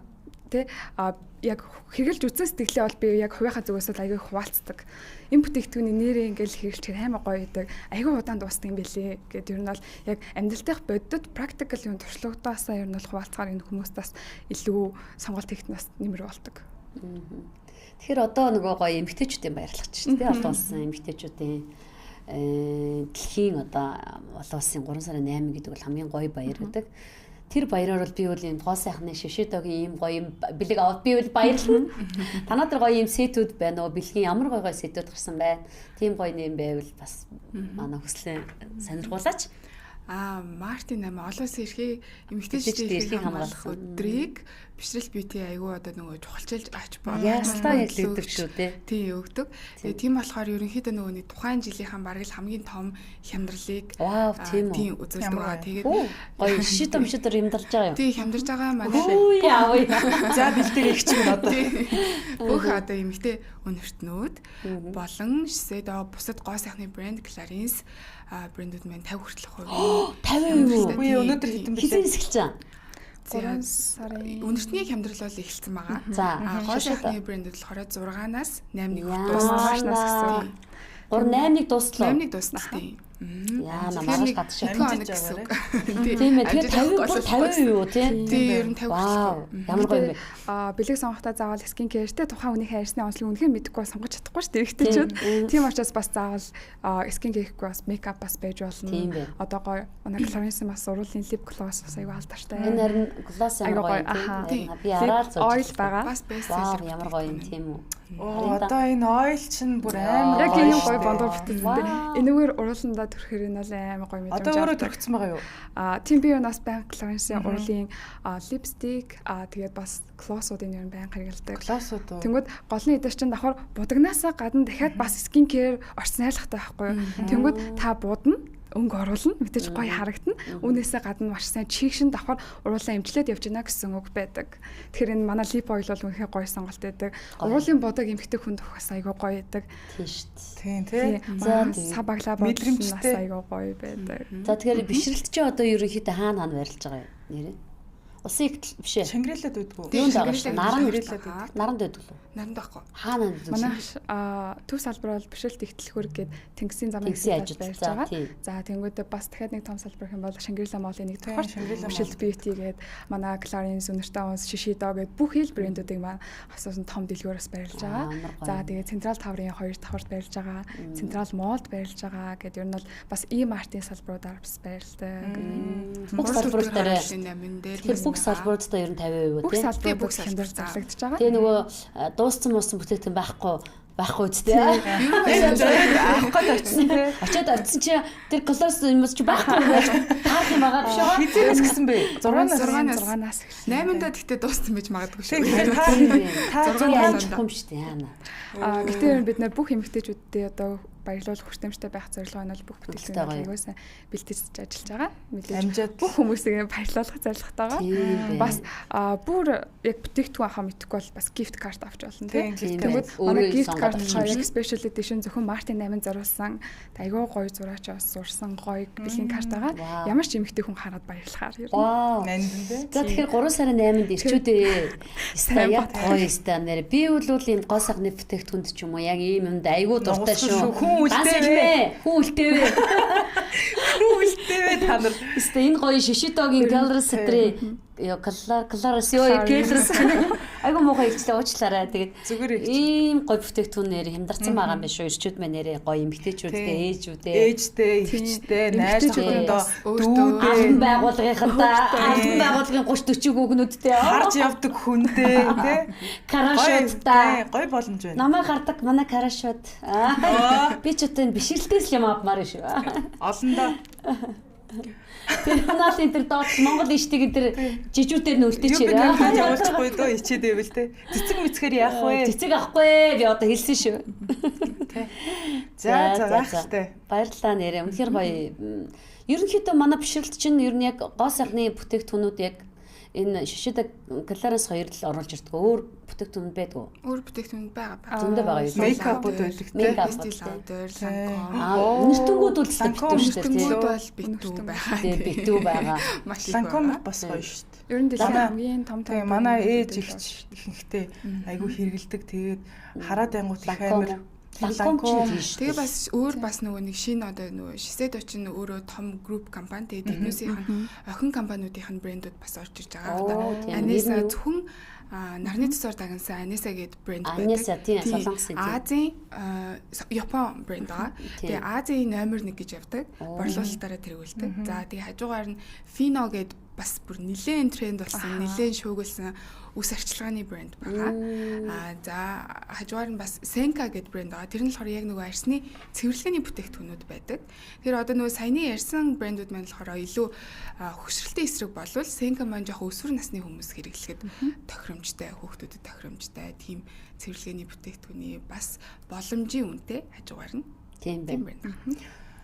Speaker 4: тий а яг хэрэгэлж үзсэн сэтгэлээ бол би яг хувийнхаа зүгээс бол аюу их хуваалцдаг. Энэ бүтээгдэхүүний нэрээ ингээл хэрэглэхээр амар гоё гэдэг. Аюу удаан дуусдаг юм бэлээ гэд ер нь бол яг амьдрал дэх бодит практикал юм туршлагатаасаа ер нь бол хуваалцахаар энэ хүмүүст бас илүү сонголт хийх нь бас нэмэр болдог.
Speaker 1: Тэгэхээр одоо нөгөө гоё эмэгтэйчүүдийн баярлагч шүү дээ. Олон улсын эмэгтэйчүүдийн дэлхийн одоо олон улсын 3 сарын 8 гэдэг бол хамгийн гоё баяр гэдэг. Тэр баяраар бол би бол ийм гоо сайхны шишэдогийн ийм гоё юм бэлэг аваад би бол баярлна. Танаа дээр гоё ийм сетүүд байна уу? Бэлгийн ямар гоё гоё сетүүд гарсан байна. Тийм гоё нэм байвал бас манай хүслээ сонирхуулаач.
Speaker 3: Мартин 8 олон улсын эрхийг эмэгтэйчүүдийн
Speaker 1: Эмэгтэйчүүдийн
Speaker 3: эрхийг
Speaker 1: эрхийг
Speaker 3: хамгаалах
Speaker 1: хамгаалсан.
Speaker 3: өдрийг бишрэл бьюти айгүй одоо нөгөө чухалчилж ач
Speaker 1: Ястаа яг л өгдөг шүү дээ.
Speaker 3: Тийм өгдөг. Тэгээ тийм болохоор ерөнхийдөө нөгөө нэг тухайн жилийнхэн бараг л хамгийн том хямдралыг
Speaker 1: Вау, тийм үү.
Speaker 3: тийм үзүүлдэг
Speaker 2: Ямар
Speaker 3: байгаа.
Speaker 2: гоё.
Speaker 3: Тэгээд
Speaker 1: Оо, гоё шишэдо мшидор юмдалж байгаа юм.
Speaker 3: тийм хямдарч байгаа манай
Speaker 1: Хүү яавъя.
Speaker 2: За бэлдээр их ч юм одоо.
Speaker 3: бүх одоо эмэгтэй өнөртнүүд болон Shiseido бусад гоо сайхны брэнд Clarins брэндүүд маань 50 хүртэлх хувийн
Speaker 1: 50% юу?
Speaker 2: Үгүй өнөөдөр хэдэн
Speaker 1: Хизээ
Speaker 2: бэлээ?
Speaker 1: эхэлж байгаа.
Speaker 4: 3 сарын
Speaker 3: Өнөртний хямдрал бол эхэлсэн байгаа.
Speaker 1: За,
Speaker 3: Гоо
Speaker 1: шишэдо.
Speaker 3: сайхны брэндүүд болохоор 6-наас 8-ыг
Speaker 1: Яа.
Speaker 3: дуусна.
Speaker 4: Маршнаас гэсэн үг.
Speaker 1: 3 8-ыг дууслаа.
Speaker 3: 8-ыг дуусна тийм.
Speaker 1: Яа,
Speaker 3: Тэгэхээр
Speaker 1: намайг
Speaker 3: нэг
Speaker 1: гадшаа.
Speaker 3: хэдэн хоног
Speaker 2: Амжиж
Speaker 3: гэсэн үг.
Speaker 1: Тийм ээ. Тэгэхээр
Speaker 3: Амжиж
Speaker 1: 50 бүр 50% юу тий?
Speaker 3: Тийм ер нь 50
Speaker 1: Вау, ямар гоё юм бэ?
Speaker 4: Бэлэг сонгохдоо заавал скин кэртэй тухайн хүнийхээ арьсны онцлог үнэхээр мэдэхгүй бол сонгож чадахгүй шүү дээ эрэгтэйчүүд. Тийм учраас бас заавал скин кэр гэхгүй бас мейкап бас байж болно.
Speaker 1: Тийм байна.
Speaker 4: Одоо гоё манай Clarins бас уруулын lip gloss бас аюу алдартай.
Speaker 1: Энэ харин gloss ямар
Speaker 4: Айгүй
Speaker 1: гоё
Speaker 4: гоё,
Speaker 1: юм
Speaker 4: аха.
Speaker 1: тий.
Speaker 3: Тийм.
Speaker 1: Би араа л зурж.
Speaker 4: Oil байгаа.
Speaker 3: Бас best
Speaker 1: Вау,
Speaker 3: seller
Speaker 1: ямар гоё юм тийм үү?
Speaker 2: Оо одоо энэ oil чинь бүр амар
Speaker 4: Яг
Speaker 2: гоё
Speaker 4: ийм
Speaker 2: шүү
Speaker 4: гоё
Speaker 2: дээ.
Speaker 4: бондор бүтээсэн.
Speaker 1: Вау.
Speaker 4: Энэгээр урууландаа төрөхөр энэ бол амар гоё мэдрэмж.
Speaker 2: Одоо өөрөө
Speaker 4: авдаг.
Speaker 2: төрөгцсөн байгаа юу?
Speaker 4: Тийм би юунаас байнга Clarins-ийн урлын lipstick тэгээд бас gloss-уудын ер нь байнга хэрэглэдэг.
Speaker 2: Глоссууд уу?
Speaker 4: Тэнгүүд гол нь эдгээр чинь давхар будагнаасаа гадна дахиад бас скин кэр орчин найрлагатай байхгүй юу? Тэнгүүд та будна өнгө оруулна мэдээж гоё харагдана. Үүнээсээ гадна маш сайн чигшин давхар уруулаа эмчлээд явж гинэ гэсэн үг байдаг. Тэгэхээр энэ манай lip oil бол үнэхээр гоё сонголт байдаг. Уруулын будаг эмхтэй хүнд өгөх бас айгүй гоё байдаг.
Speaker 1: Тийм шүү дээ.
Speaker 2: Тийм тий.
Speaker 1: За, тийм.
Speaker 4: Сав баглаа бодлоо бас
Speaker 2: Мэдрэмжтэй.
Speaker 4: айгүй гоё байдаг.
Speaker 1: За тэгэхээр бишрэлт чи одоо ерөнхийдөө хаана хаана байрлаж байгаа юм нэрээ? Улсын их биш ээ.
Speaker 2: Шангрилад байдгүй.
Speaker 1: Юунд байгаа шүү? Наран
Speaker 2: Шангрилад байдаг.
Speaker 1: Наранд байдаг лүү?
Speaker 3: Наранд байхгүй.
Speaker 1: Хаана байдаг?
Speaker 4: Манай төв салбар бол бишрэлт ихтлэхүр гээд Тэнгисийн замын
Speaker 1: Тэнгисийн
Speaker 4: хэсэгт
Speaker 1: хажууд.
Speaker 4: байрж
Speaker 1: За,
Speaker 4: байгаа.
Speaker 1: тийм.
Speaker 4: За тэнгүүдээ бас дахиад нэг том салбар гэх юм бол Шангрила молын нэг
Speaker 2: Тийм,
Speaker 4: давхар
Speaker 2: Шангрила
Speaker 4: бишрэлт бьюти гээд манай Clarins, Үнэртэй онс, Shiseido гээд бүх хэл брэндүүдийг маань асуусан том дэлгүүрээс байрлаж байгаа.
Speaker 1: Амар гоё.
Speaker 4: За тэгээ Централ таврын хоёр давхарт байрлаж байгаа. Централ молд байрлаж байгаа гээд ер нь бол бас e-mart-ын салбаруудаар бас байрладаг.
Speaker 1: Бүх салбарууд дээр
Speaker 3: 8 дээр.
Speaker 1: Тэгэхээр бүх салбаруудаа ер нь 50%
Speaker 4: Бүх
Speaker 1: үү тий?
Speaker 4: салбарууд
Speaker 3: бүх
Speaker 4: хямдрал
Speaker 3: салбар.
Speaker 4: зарлагдаж байгаа.
Speaker 1: Тэгээ нөгөө дууссан муусан бүтээгдэхүүн байхгүй байхгүй үстэй.
Speaker 2: Энэ зориод авах гээд очсон тий.
Speaker 1: Очоод очисон чи тэр глосс юм чи байхгүй байж таарах юм байгаа биш үү?
Speaker 2: Хизээс гисэн бэ? 6-наас
Speaker 3: 6-наас
Speaker 4: 6-наас эхэлсэн.
Speaker 3: 8-ндаа тэгтээ дууссан байж магадгүй шүү.
Speaker 2: Тэгэхээр та
Speaker 3: Зургаан
Speaker 1: Яаж
Speaker 3: сард.
Speaker 1: юм шүү дээ яана.
Speaker 4: Гэтэ ер нь бид нар бүх эмэгтэйчүүддээ одоо баярлуулах хүртээмжтэй байх зорилгоо нь бол бүх
Speaker 1: Хөлтэй гоё.
Speaker 4: бүтээгдэхүүнийг аягүй сайн бэлтэж ажиллаж байгаа. Мэдээж
Speaker 2: Амжаад
Speaker 4: бүх хүмүүсийг баярлуулах зорилготойгоо.
Speaker 1: Тийм
Speaker 4: Бас бүр яг бүтээгдэхүүн авах мэдэхгүй бол бас gift card авч болно
Speaker 2: Тийм,
Speaker 4: тийм.
Speaker 2: gift
Speaker 4: Тэгмэд
Speaker 1: card.
Speaker 4: манай
Speaker 1: Өөрөө
Speaker 4: gift
Speaker 1: сонгоод
Speaker 4: card
Speaker 1: авчих
Speaker 4: болохоор
Speaker 1: юм
Speaker 4: яг special edition зөвхөн Мартин 8 зориулсан айгүй гоё зураач бас зурсан гоё бэлгийн карт байгаа.
Speaker 1: Вау.
Speaker 4: Ямар ч эмэгтэй хүн хараад баярлахаар ер нь.
Speaker 1: Вау.
Speaker 2: нандин тий.
Speaker 1: За тэгэхээр 3 сарын 8-нд ирчүүдээ. Ста
Speaker 4: Сайн
Speaker 1: яг гоё ста нэр. Би бол ийм гоо сайхны бүтээгдэхүүнд ч юм уу яг ийм юмд айгүй дуртай
Speaker 2: Нугасхан
Speaker 1: шүү.
Speaker 2: шүү. Хүн
Speaker 1: Ганц
Speaker 2: үлдээвэ.
Speaker 1: хэлмээ. Хүн үлдээвэ.
Speaker 2: Хүн үлдээвэ та нар.
Speaker 1: Ста энэ гоё Шишитогийн Gallery Center-ийн ёо Кларс ёо Gallery Айгу муухай илчлээ уучлаарай. Тэгээд
Speaker 2: Зүгээр
Speaker 1: ийм гоё бүтээгдэхүүнээр хямдарсан байгаа юм биш үү? Ирчүүд маань нэрээ гоё эмэгтэйчүүдтэй, ээжүүдээ,
Speaker 2: ээжтэй, эгчтэй, найз охиндоо,
Speaker 3: өөртөө
Speaker 1: албан байгууллагынхандаа, албан байгууллагын 30 40 хүүгнүүдтэй
Speaker 2: харж явдаг хүндээ тий.
Speaker 1: Карашоттай.
Speaker 2: Гоё боломж байна.
Speaker 1: Намайг хардаг манай карашот. Би ч одоо энэ бишрэлтээс л юм авмаар шүү.
Speaker 2: Олондоо.
Speaker 1: Персоналын тэр доод Монгол иштиг энэ тэр жижүүтээр нь үлдээч
Speaker 2: Юу би кампани явуулчихгүй дөө ичээд байвал те. Цэцэг мэцгээр яах вэ?
Speaker 1: Цэцэг авахгүй би одоо хэлсэн шүү.
Speaker 2: Тэ. За за гайхалтай.
Speaker 1: Баярлалаа нэрээ. Үнэхээр гоё. Ерөнхийдөө манай бишрэлт чинь ер нь яг гоо сайхны бүтээгдэхүүнүүд яг энэ Шишида Кларенс хоёр л оруулж ирдэг. Өөр бүтээгдэхүүн байдгүй.
Speaker 3: Өөр бүтээгдэхүүн байгаа.
Speaker 1: Зөндөө байгаа юу?
Speaker 2: Мейкапууд байдаг те.
Speaker 3: Estee Lauder, Lancome.
Speaker 1: Аа, үнэртэнгүүд бол битүү шүү дээ.
Speaker 3: Үнэртэнгүүд бол битүү байгаа.
Speaker 1: Тийм, битүү байгаа.
Speaker 3: Маш их.
Speaker 2: Lancome бас гоё шүү дээ.
Speaker 4: Ер нь дэлхийн хамгийн том том.
Speaker 2: Манай ээж ихч ихэнхдээ айгүй хэрэгэлдэг. Тэгээд хараад ангууд их амар
Speaker 1: Lancome ч тийш.
Speaker 3: Тэгээ бас өөр бас нөгөө нэг шинэ одоо нөгөө Shiseido чинь өөрөө том групп компани. Тэгээ тэднүүсийнх нь охин компаниудынх нь брэндүүд бас орж ирж байгаа. Одоо Anessa зөвхөн нарны цэцээр дагнасан Anessa гэдэг брэнд байдаг.
Speaker 1: Anessa тийм солонгосын тийм.
Speaker 3: Азийн Япон брэнд байгаа. Тэгээ Азийн номер 1 гэж явдаг. Борлуулалтаараа тэргүүлдэг. За тэгээ хажуугаар нь Fino гэдэг бас бүр нэлээд тренд болсон, нэлээд шүүгүүлсэн үс арчилгааны брэнд байгаа. Аа за хажуугаар нь бас Senka гэдэг брэнд байгаа. Тэр нь болохоор яг нөгөө арьсны цэвэрлэгээний бүтээгдэхүүнүүд байдаг. Тэр одоо нөгөө саяны ярьсан брэндүүд маань болохоор илүү хөшрөлтийн эсрэг болвол Senka маань жоох өсвөр насны хүмүүс хэрэглэхэд тохиромжтой, хүүхдүүдэд тохиромжтой тийм цэвэрлэгээний бүтээгдэхүүний бас боломжийн үнэтэй хажуугаар нь.
Speaker 1: Тийм байна.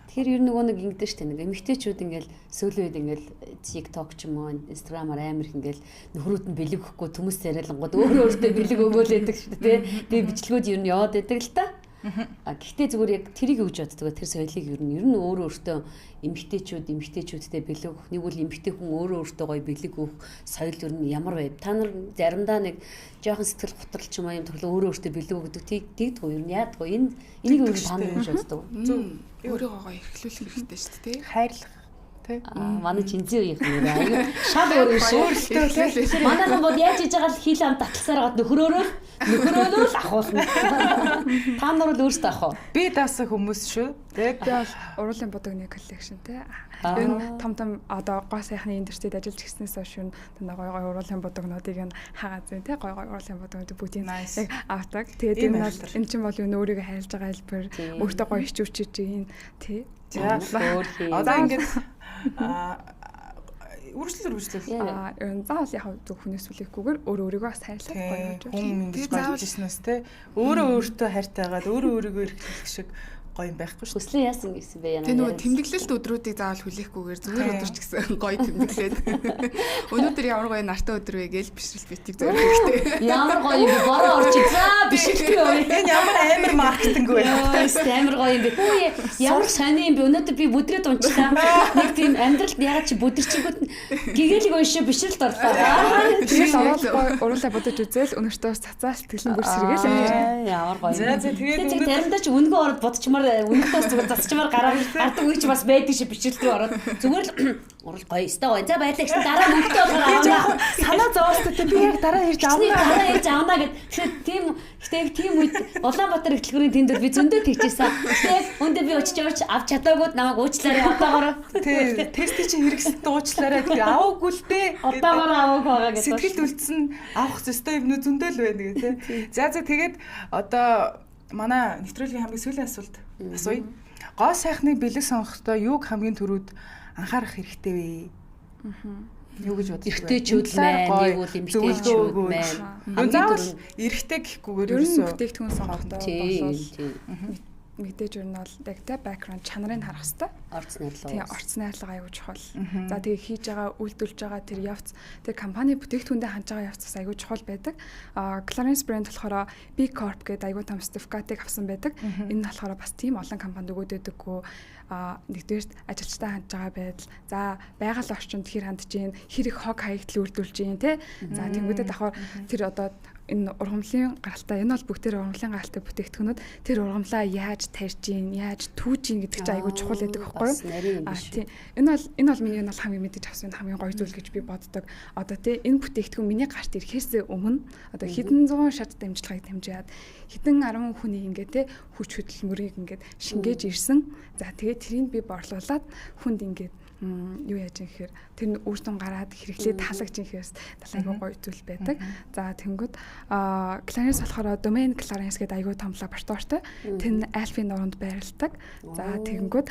Speaker 1: Тэгэхээр ер нь нөгөө нэг ингэдэж штэ нэг эмэгтэйчүүд ингээл сүүлийн үед ингээл TikTok ч юм уу Instagram-аар амар их ингээл нөхрүүд нь бэлэг өгөхгүй төмөс царайлангууд өөрөө өөртөө бэлэг өгөөл байдаг штэ тий. Тэгээ бичлэгүүд ер нь яваад байдаг л та. А гэхдээ зүгээр яг тэрийг өгж боддог. Тэр соёлыг ер нь өөрөө өөртөө эмэгтэйчүүд эмэгтэйчүүдтэй бэлэг өгөх, нэг бол эмэгтэй хүн өөрөө өөртөө гоё бэлэг өгөх соёл ер нь ямар вэ? Та нар заримдаа нэг жоохон сэтгэл готрол ч юм уу юм төрлөө өөрөө өөртөө бэлэг өгдөг. Тэгдэггүй ер нь яадгүй. Энэ энийг ер нь та нар өгж боддог.
Speaker 3: Зөв. Өөрийгөө гоё эрхлүүлэх хэрэгтэй шүү дээ, тий.
Speaker 2: Хайрлах тий.
Speaker 1: Манай чинзээ үеийнх нэр аюу шал өөр шүү.
Speaker 2: Өөртөө
Speaker 1: Манайхан бол яаж хийж байгаа л хил ам таталсаар гад нөхрөөрөө л ахуулна. Та нар бол өөрсдөө ах уу?
Speaker 2: Би даасан хүмүүс шүү. Тэгээд
Speaker 4: би бол уруулын будагны коллекшн тий. Ер нь том том одоо гоо сайхны индустрид ажиллаж гиснээс хойш нь дандаа гой гой уруулын будагнуудыг нь хагаа зэн тий гой гой уруулын будагнуудыг бүгдийг яг авдаг. Тэгээд энэ бол энэ чинь бол юу өөрийгөө хайрлаж байгаа хэлбэр өөртөө гоё хичүүчиж юм тий.
Speaker 2: За одоо ингээд үргэлжлэл.
Speaker 4: Аа ер нь заавал яг зөв хүнээс хүлээхгүйгээр өөрөө өөрийгөө бас хайрлах гоё гэж
Speaker 2: байна. Хүн ингэж гоёж ирснээс те өөрөө өөртөө хайртайгаад өөрөө өөрийгөө эрхлэх шиг гоё юм байхгүй шүү.
Speaker 1: Хүслээ яасан гэсэн бэ яна.
Speaker 3: Тэгээ нөгөө тэмдэглэлт өдрүүдийг заавал хүлээхгүйгээр зүгээр өдөр ч гэсэн гоё тэмдэглээд. Өнөөдөр ямар гоё нартай өдөр вэ гээл бишрэл битийг зөв хэрэгтэй.
Speaker 1: Ямар гоё юм бэ? Бороо орч. За бишрэлтгүй юу?
Speaker 2: Энэ ямар амар маркетинг вэ?
Speaker 1: Амар гоё юм бэ. Хүү ямар сони юм бэ? Өнөөдөр би бүдрээд унчлаа. Нэг тийм амьдралд ягаад чи бүдэрчингүүд гэгээлэг уншаа бишрэлт орлоо.
Speaker 4: Тэгэл уруулаа бодож үзэл өнөртөө цацаа сэтгэл нь бүр сэргээл
Speaker 1: авчих. Ямар гоё.
Speaker 2: За за тэгээд
Speaker 1: өнөөдөр заримдаа чи өнгөө ороод бодчмаар үнэхээс зүгээр засчмаар гардаг үе чи бас байдаг шиг бичлэл рүү ороод зүгээр л урал гоё өстой гоё. За баярлалаа гэсэн дараа мөнгөтэй болохоор авна.
Speaker 2: Санаа зовоостой те би яг дараа ирж авна.
Speaker 1: Дараа ирж авна гэд. Тэгэхээр тийм гэтээ тийм үед Улаанбаатар хөтөлбөрийн тэнд би зөндөө тэгжсэн. Гэтээ өндөө би очиж явж авч чадаагүй намайг уучлаарай одоогоор.
Speaker 2: Тий, тестийг чи хэрэгсэлд уучлаарай тэгээ аваагүй л дээ.
Speaker 1: Одоогоор аваагүй байгаа гэдэг.
Speaker 2: Сэтгэлд үлдсэн авах ёстой юмнууд зөндөө л байна гэ тэ. За за тэгээд одоо манай нэвтрүүлгийн хамгийн сүүлийн асуулт асууя. Гоо сайхны бэлэг сонгохдоо юуг хамгийн түрүүд анхаарах хэрэгтэй вэ? Юу гэж боддог вэ?
Speaker 1: Эрэгтэйчүүд маань, нэг бол эмэгтэйчүүд маань.
Speaker 2: Хамгийн түрүү эрэгтэй гэхгүйгээр
Speaker 4: ерөөсөө бүтээгдэхүүн сонгохдоо болвол мэдээж ер нь бол яг тэ background чанарыг харах хэрэгтэй.
Speaker 1: Орц найрлага.
Speaker 4: Тийм, орц найрлага аюул чухал. За тэгээ хийж байгаа, үйлдвэрлэж байгаа тэр явц, тэр компани бүтээгдэхүүндээ хандж байгаа явц бас аюул чухал байдаг. А Clarins брэнд болохоор B Corp гэдэг аюул том сертификатыг авсан байдаг. Энэ нь болохоор бас тийм олон компанид өгөөд байдаггүй. А нэгдүгээрт ажилчтай хандж байгаа байдал, за байгаль орчинд хэр хандж гин, хэр их хог хаягдл үйлдвэрлэж гин тэ. За тэнгүүдээ давхар тэр одоо энэ ургамлын гаралтай энэ бол бүгдээр ургамлын гаралтай бүтээгдэхүүнүүд тэр ургамлаа яаж тарьж ийн, яаж түүж ийн гэдэг чинь айгүй чухал байдаг байхгүй юу? А тий. Энэ бол миний энэ бол хамгийн мэдэж авсан хамгийн гоё зүйл гэж би боддог. Одоо тий энэ бүтээгдэхүүн миний гарт ирэхээс өмнө одоо хэдэн зуун шат дамжлагыг дамжаад хэдэн 10 хүний ингээд тий хүч хөдөлмөрийг ингээд шингээж ирсэн. За тэгээд тэрийг би борлуулад хүнд ингээд юу яаж юм гэхээр тэр нь үр дүн гараад хэрэглээ таалагдж юм гэхээс айгүй гоё зүйл байдаг. За тэнгүүд Clarins болохоор Domaine Clarins гэдэг айгүй том лабораторитой. Тэр нь Альпийн нуруунд байрладаг. За тэнгүүд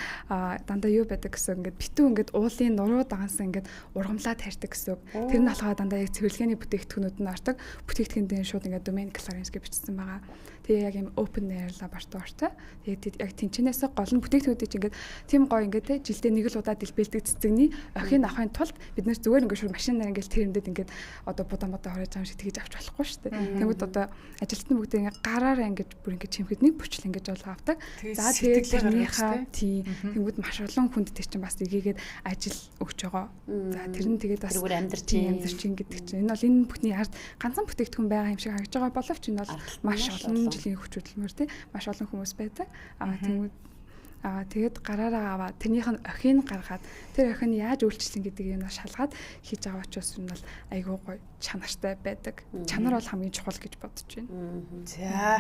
Speaker 4: дандаа юу байдаг гэсэн ингээд битүү ингээд уулын нуруу дагансан ингээд ургамлаа тарьдаг гэсэн. Тэр нь болохоор дандаа яг цэвэрлэгээний бүтээгдэхүүнүүд нь ордог. Бүтээгдэхүүн дээр шууд ингээд Domaine Clarins гэж бичсэн байгаа. Тэгээ яг юм open air лабораторитой. Тэгээд яг тэнчнээс гол нь бүтээгдэхүүнүүд чинь ингээд тийм гоё ингээд те жилдээ нэг л удаа дэлбэлдэг цэцэгний охин авахын тулд бид нэр зүгээр ингээд шууд машинаар ингээд тэрэмдэд ингээд одоо будаа модаа ороож байгаа юм шиг тэгэж авч болохгүй шүү дээ. Тэгмэд одоо ажилтны бүгд ингээд гараараа ингээд бүр ингээд чимхэд нэг бүчлэн ингэж олго авдаг. За тэгээд тэрнийхээ тий тэнгүүд маш олон хүнд тэр чинь бас эргээгээд ажил өгч байгаа. За тэр нь тэгээд бас
Speaker 1: амьдарч
Speaker 4: амьдарч гэдэг чинь энэ бол энэ бүхний ард ганцхан бүтээгдэхүүн байгаа юм шиг харагдаж байгаа боловч энэ бол маш олон жилийн хүч хөдөлмөр тий маш олон хүмүүс байдаг. Аа тэнгүүд тэгээд гараараа аваад тэрнийх нь охин гаргаад тэр охин яаж үйлчлэн гэдэг юм шалгаад хийж байгаа учраас энэ бол айгүй гоё чанартай байдаг. Чанар бол хамгийн чухал гэж бодож байна.
Speaker 2: За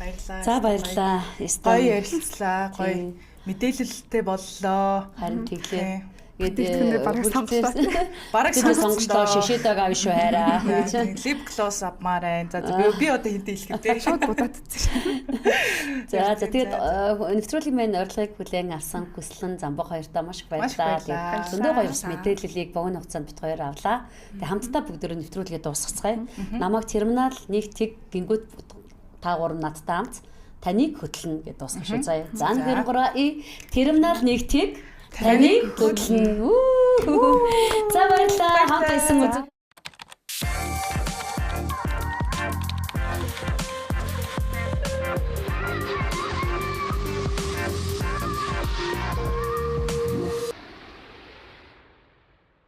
Speaker 2: баярлалаа.
Speaker 1: За баярлалаа.
Speaker 2: Гоё ярилцлаа. Гоё мэдээлэлтэй боллоо.
Speaker 1: Харин тэглээ.
Speaker 4: Тэгээд бараг сонголоо.
Speaker 2: Бараг
Speaker 1: сонголоо шишээдэг авь шүү хайраа.
Speaker 2: Lip gloss авмаар байна. За би одоо хинтээ хэлэх вэ?
Speaker 4: Шууд будаад үзсэн.
Speaker 1: За тэгээд нэвтрүүлгийн маань урилгыг хүлээн авсан Хүслэн Замбаг хоёртоо маш их баярлалаа. Зөндөө гоё бас мэдээллийг богино хугацаанд бит хоёр авлаа. Тэгээд хамтдаа бүгдөө нэвтрүүлгээ дуусгацгаая. Намайг терминал 1 тэг гингүүд та гурав надтай хамт таныг хөтлөнө гэдээ дуусгах шүү заяа. За 1 2 3 и терминал 1 тэг таныг хөтлөнө. За баярлалаа. Хамт байсан үзэг.